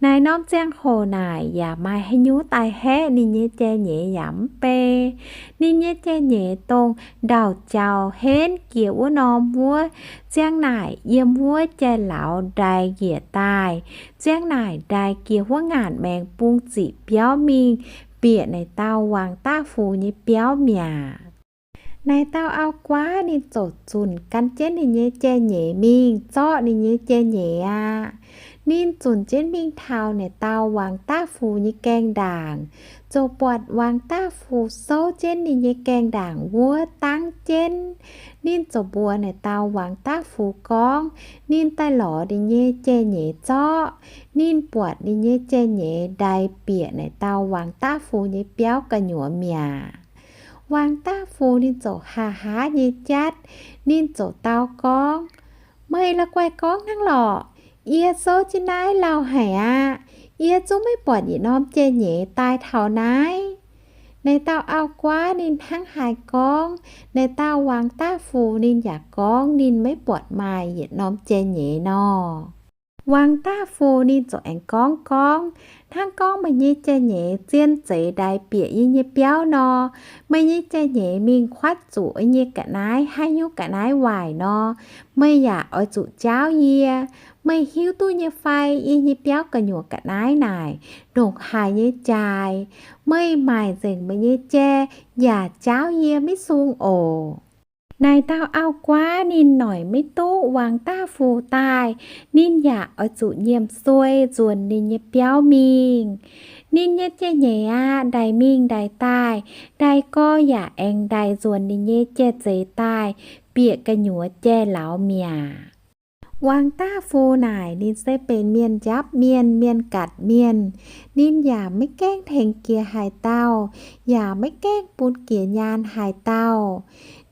Naaic norm ziangh hoc naaic yaac maaih haaix nyungc daaih haeqv ninh nyei jai-nyeiz yaac mv bei. Ninh nyei jai-nyeiz dongh ndauc jaux henv jiex wuov norm wuov. Ziang naaic yiem wuov jai-lauz ndaix njiec daaih. Ziang naaic ndaix jiex wuov ngaanc maengx bung ziqc biauv mingh bieqc naaic dauh Wangx Daqv Fu nyei biauv mi'aqv. Naaic dauh auv-guaav ninh ziouc zunc gan jienv ninh nyei jai-nyeiz mingh zorqv ninh nyei jai-nyeiz aqv. Ninh zunc jienv mingh taux naaic dauh Wangx Daqv Fu nyei gaengh ndaangc, ziouc buatc Wangx Daqv Fu souv jienv ninh nyei gaengh ndaangc wuov dangv jienv. Ninh ziouc mbuox naaic dauh Wangx Daqv Fu gorngv ninh daaih lorz ninh nyei jai-nyeiz zorqv. Ninh buatc ninh nyei jai-nyeiz ndaix bieqc naaic dauh Wangx Daqv Fu nyei biauv gu'nyuoz mi'aqv. Wangx Daqv Fu ninh ziouc haaix haaix nyei jatv, ninh ziouc dau gorngv, Meih la'guaih gorngv hnangv lorqc. Yie souv jienv naaiv lauh haic aqv. Yie zungv maiv buatc yietc norm jai-nyeiz daaih taux naaiv. Naaic dauh auv-guaav ninh hnangv haaix gorngv, naaic dauh Wangx Daqv Fu ninh yaac gorngv ninh maiv buatc maaih yietc norm jai-nyeiz nor. Wangx Daqv Fu ninh ziouc aengx gorngv gorngv, Hnangv gorngv meih nyei jai-nyeiz zien zeiz ndaix bieqc yie nyei biauv nor, meih nyei jai-nyeiz mingh kuatv zuqc yie nyei ga'naaiv haaix nyungc ga'naaiv waaic nor, meih yaac oix zuqc jaauv yie. Meih hiuv duqv nyei fai yie nyei biauv gu'nyuoz ga'naaiv naaic ndongc haaix nyei jaaix? Meih maaic nzengc meih nyei jai yaac jaauv yie maiv sung oc. Naaic dauh auv-guaav ninh noic maiv duqv Wangx Daqv Fu daaih, ninh yaac oix zuqc nyiemc suei nzuonx ninh nyei biauv mingh. Ninh nyei jai-nyeiz aqv, ndaix mingh ndaix daaih, ndaix gorx yaac aengx ndaix nzuonx ninh nyei jai-zeix daaih, bieqc gu'nyuoz jai-lauz mi'aqv. Wangx Daqv Fu naaic ninh se benx mienh njapv mienh, mienh gatc mienh. Ninh yaac maiv gaengh tengx jiex haaix dauh, yaac maiv gaengh bun jiex nyaanh haaix dauh.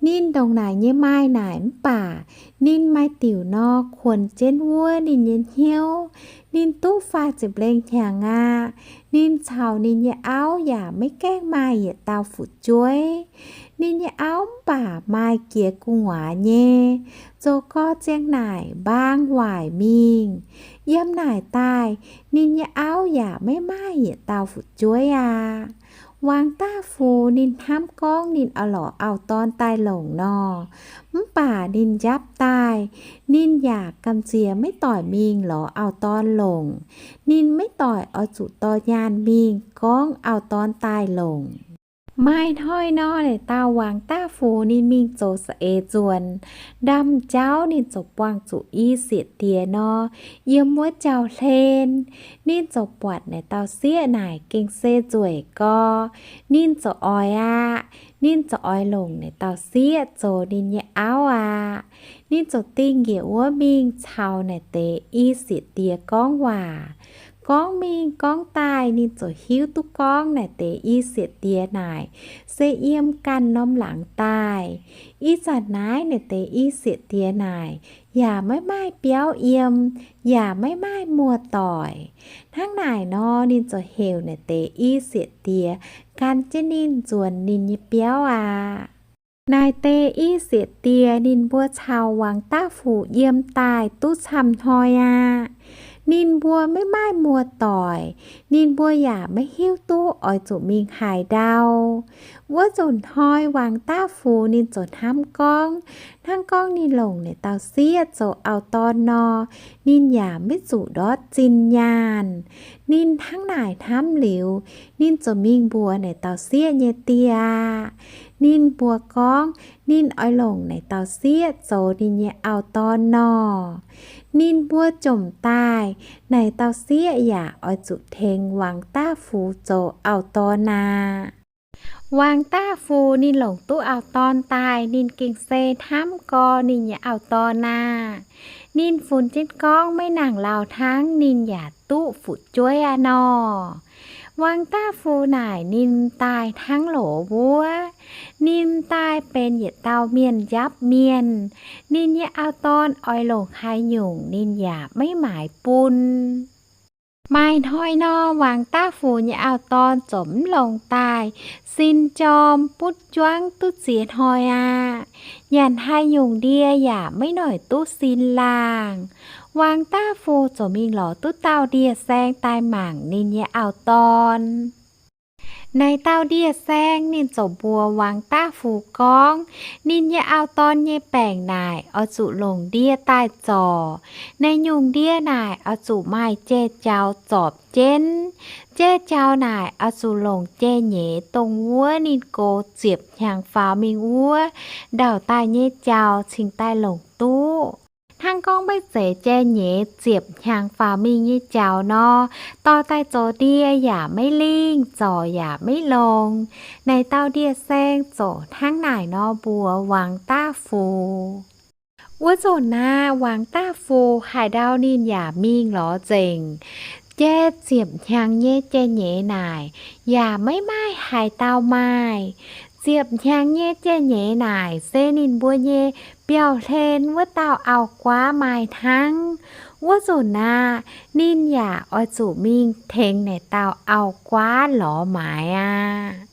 Ninh ndongc naaic nyei maaih naaic mv baac ninh maaih diuc nor kuonx jienv wuov ninh nyei hnyouv. Ninh duqv faah ziepc lengh hnyangx aqv. Ninh caux ninh nyei auv yaac maiv gaengh maaih yietc dauh fu'jueiv. Ninh nyei auv mv baac maaih jiex gu'nguaaz nyei. Zoux gorx ziang naaic mbaang waaic mingh. Yiem naaic daaih, ninh nyei auv yaac maiv maaih yietc dauh fu'jueiv aqv. Wangc Daav Fu ninh hnamv gorngv ninh oix lorz auv-dorn daaih longc nor, mv baac ninh njapv daaih, ninh yaac gamh nziex maiv doic mingh lorz auv-dorn longc. Ninh maiv doic oix zuqc dorh nyaanh mingh gorngv auv-dorn daaih longc. Maaih hnoi nor, naaic dauh Wangc Daav Fu ninh mingh zoux saeng-eix nzuonx, ndaamv-jauv ninh ziouc buangh zuqc i sieqv diex nor, yiem wuov jauv-hlen. Ninh ziouc buatc naaic dauh sieqv naaic gengh se nzueic gorx. Ninh ziouc oix aqv. Ninh ziouc oix longc naaic dauh sieqv zoux ninh nyei auv aqv. Ninh ziouc dingh njiec wuov mingh caux naaic deix i sieqv diex gorngv waac. Gorngv mingh gorngv daaih ninh ziouc hiuv duqv gorngv naaic deix i sieqv diex naaic se yiem ganh norm laangz daaih. Ih zanc naaiv naaic deix i sieqv diex naaic yaac maiv maaih biauv yiem, yaac maiv maaih muoz-doic. Hnangv naaic nor, ninh ziouc heuc naaic deix i sieqv diex gan jienv ninh nzuonx ninh nyei biauv aqv. Naaic deix i sieqv diex ninh mbuo caux Wangc Daav Fu yiem daaih duqv camv hnoi aqv. Ninh mbuo maiv maaih muoz-doic, ninh mbuo yaac maiv hiuv duqv oix zuqc mingh haaix ndau. Wuov nzunc hnoi Wangc Daav Fu ninh ziouc hnamv gorngv, hnangv gorngv ninh longc naaic dauh sieqv zoux auv-dorn nor, ninh yaac maiv zuqc ndortv zinh nyaanh. Ninh hnangv naaic hnamv liuz, ninh ziouc mingh mbuox naaic dauh sieqv nyei die aqv. Ninh mbuox gorngv ninh oix longc naaic dauh sieqv zoux ninh nyei auv-dorn nor. Ninh mbuo jomc daaih, naaic dauh sieqv yaac oix zuqc tengx Wangc Daav Fu zoux auv-dorn aqv. Wangc Daav Fu ninh longc duqv auv-dorn daaih, ninh gengh se hnamv gorx ninh nyei auv-dorn aqv. Ninh funx jienv gorngv maiv nangc lauh hnangv, ninh yaac duqv fu'jueiv aqv nor. Wangc Daav Fu naaic ninh daaih hnangv loz wuov. Ninh daaih benx yietc dauh mienh njapv mienh. Ninh nyei auv-dorn oix longc haaix nyungc ninh yaac maiv maaiz bun. Maaih hnoi nor, Wangc Daav Fu nyei auv-dorn ziouc mv longc daaih, sin jorm butv juangv duqv ziex hnoi aqv. Nyanc haaix nyungc ndie yaac maiv noic duqv sin laangh. Wangc Daav Fu ziouc mingh lorz duqv dauh ndie-saeng daaih mangc ninh nyei auv-dorn. Naaic dauh ndie-saeng ninh ziouc mbuox Wangc Daav Fu gorngv, ninh nyei auv-dorn nyei baengc naaic oix zuqc longc ndie daaih zorc. Naaiv nyungc ndie naaic oix zuqc maaih jai-jaux zorpc jienv. Jai-jaux naaic oix zuqc longc jai-nyeiz dongh wuov ninh gox ziepc hnyangx faaux mingh wuov ndau daaih nyei jaux cingx daaih longc duqv. Hnangv gorngv maiv zeiz jai-nyeiz ziepc hnyangx faaux mingh nyei jaux nor, dorh daaih zoux ndie yaac maiv lingh, zorc yaac maiv longx. Naaic dauh ndie-saeng ziouc hnangv naaic nor mbuox Wangc Daav Fu. Wuov nzunc naaiv, Wangc Daav Fu haaix ndau ninh yaac mingh lorz nzengc. Jai ziepc hnyangx nyei jai-nyeiz naaic yaac maiv maaih haaix dauh maaih. Ziepc hnyangx nyei jai-nyeiz naaic se ninh mbuo nyei biauv-hlen wuov dauh auv-guaav maaih hnangv. Wuov nzunc naaiv, ninh yaac oix zuqc mingh tengx naaic dauh auv-guaav lorz maaiz aqv.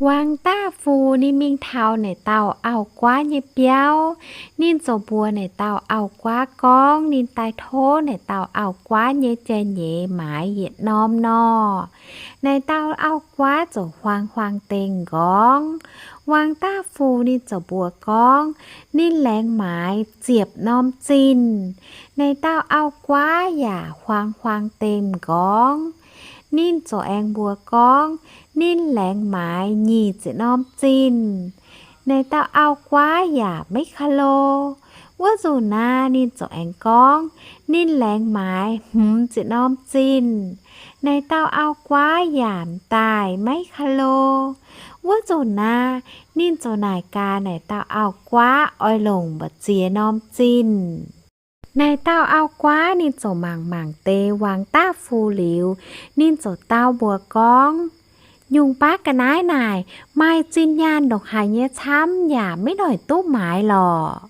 Wangc Daav Fu ninh mingh taux naaic dauh auv-guaav nyei biauv. Ninh ziouc mbuox naaic dauh auv-guaav gorngv ninh daaih tov naaic dauh auv-guaav nyei jai-nyeiz maaiz yietc norm nor. Naaic dauh auv-guaav ziouc huaang-huaang dengh nqorngv. Wangc Daav Fu ninh ziouc mbuox gorngv, ninh laengz maaiz ziepc norm zinh. Naaic dauh auv-guaav yaac huaang-huaang dengh nqorngv. Ninh ziouc aengx mbuox gorngv, ninh laengz maaiz nyic ziepc norm zinh. Naaic dauh auv-guaav yaac maiv ka'lo. Wuov nzunc naaiv ninh ziouc aengx gorngv, ninh laengz maaiz hmz ziepc norm zinh. Naaic dauh auv-guaav yaac m'daaih maiv ka'lo. Wuov nzunc naaiv, ninh ziouc naaic gaax naaic dauh auv-guaav oix longc mba'ziex norm zinh. Naaic dauh auv-guaav ninh ziouc mangc mangc deix Wangc Daav Fu liuz, ninh ziouc dau mbuox gorngv, nyungc baav ga'naaiv naaic maaih zinh nyaanh ndongc haaix nyei camv yaac maiv noic duqv maaiz lorqc.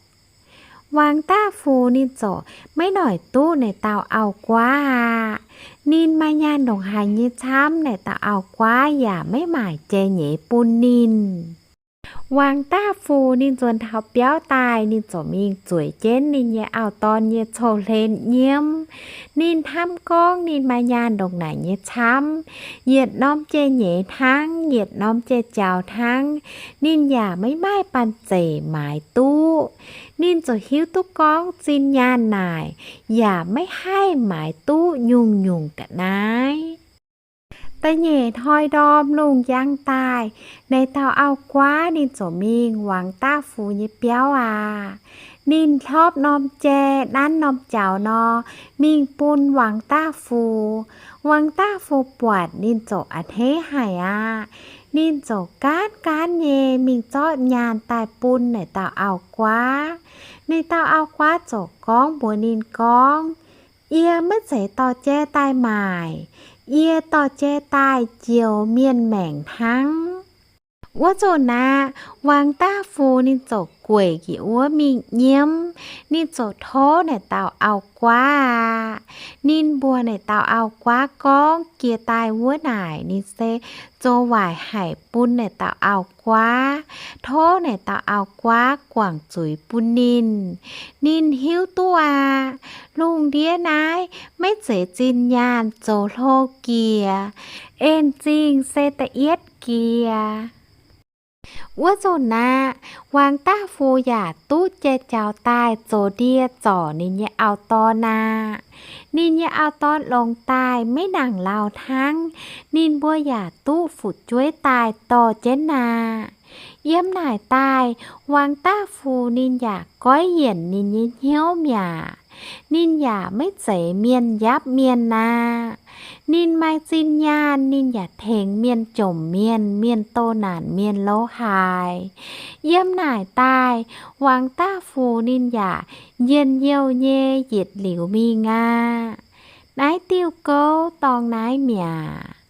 Wangc Daav Fu ninh ziouc maiv noic duqv naaic dauh auv-guaav aqv. Ninh maaih nyaanh ndongc haaix nyei camv, naaic dauh auv-guaav yaac maiv maaic jai-nyeiz bun ninh. Wangc Daqv Fu ninh nzuonx taux biauv daaih, ninh ziouc mingh zueiz jienv ninh nyei auv-dorn nyei coux-hlen nyiemv. Ninh hnamv gorngv ninh maaih nyaanh ndongc naaic nyei camv, yietc norm jai-nyeiz hnangv, yietc norm jai-jaux hnangv, ninh yaac maiv maaih banh zeic maaiz duqv. Ninh ziouc hiuv duqv gorngv zinh nyaanh naaic yaac maiv haih maaiz duqv nyungc-nyungc ga'naaiv. Da'nyeic hnoi ndorm lungh njang daaih, naaic dauh auv-guaav ninh ziouc mingh Wangc Daqv Fu nyei biauv aqv. Ninh hlopv norm jai, nanv norm jaux nor, mingh bun Wangc Daqv Fu. Wangc Daqv Fu buatc ninh ziouc a'hneiv haic aqv. Ninh ziouc gaanv gaanv nyei mingh zorqv nyaanh daaih bun naaic dauh auv-guaav. Naaic dauh auv-guaav ziouc gorngv mbuox ninh gorngv, Yie maiv zeiz dorh jai daaih maaic. Yie dorh jai daaih njoux mienh maengc hnangv. Wuov zanc aqv, Wangc Daqv Fu ninh ziouc gueic njiec wuov mingh nyiemv. Ninh ziouc tov naaic dauh auv-guaav aqv. Ninh mbuox naaic dauh auv-guaav gorngv jiex daaih wuov naaic ninh se zoux waaic haic bun naaic dauh auv-guaav, tov naaic dauh auv-guaav guangc zuiz bun ninh. Ninh hiuv duqv aqv. Lungh ndiev naaiv maiv zeiz zinh nyaanh zoux hlo jiex, en zingh se da'yietv jiex. Wuov zanc aqv, Wangc Daqv Fu yaac duqv jai-jaux daaih zoux ndie zorc ninh nyei auv-dorn aqv. Ninh nyei auv-dorn longx daaih maiv nangc lauh hnangv, ninh mbuo yaac duqv fu'jueiv daaih dorh jienv aqv. Yiem naaic daaih, Wangc Daqv Fu ninh yaac goiv yienc ninh nyei hnyouv mi'aqv. Ninh yaac maiv zeiz mienh njapv mienh aqv. Ninh maaih zinh nyaanh ninh yaac tengx mienh jomc mienh, mienh doh naanc mienh lo haic. Yiem naaic daaih, Wangc Daqv Fu ninh yaac njien-youh nyei yietc liuz mingh aqv. Naaiv diuh gouv dorngx naaiv mi'aqv.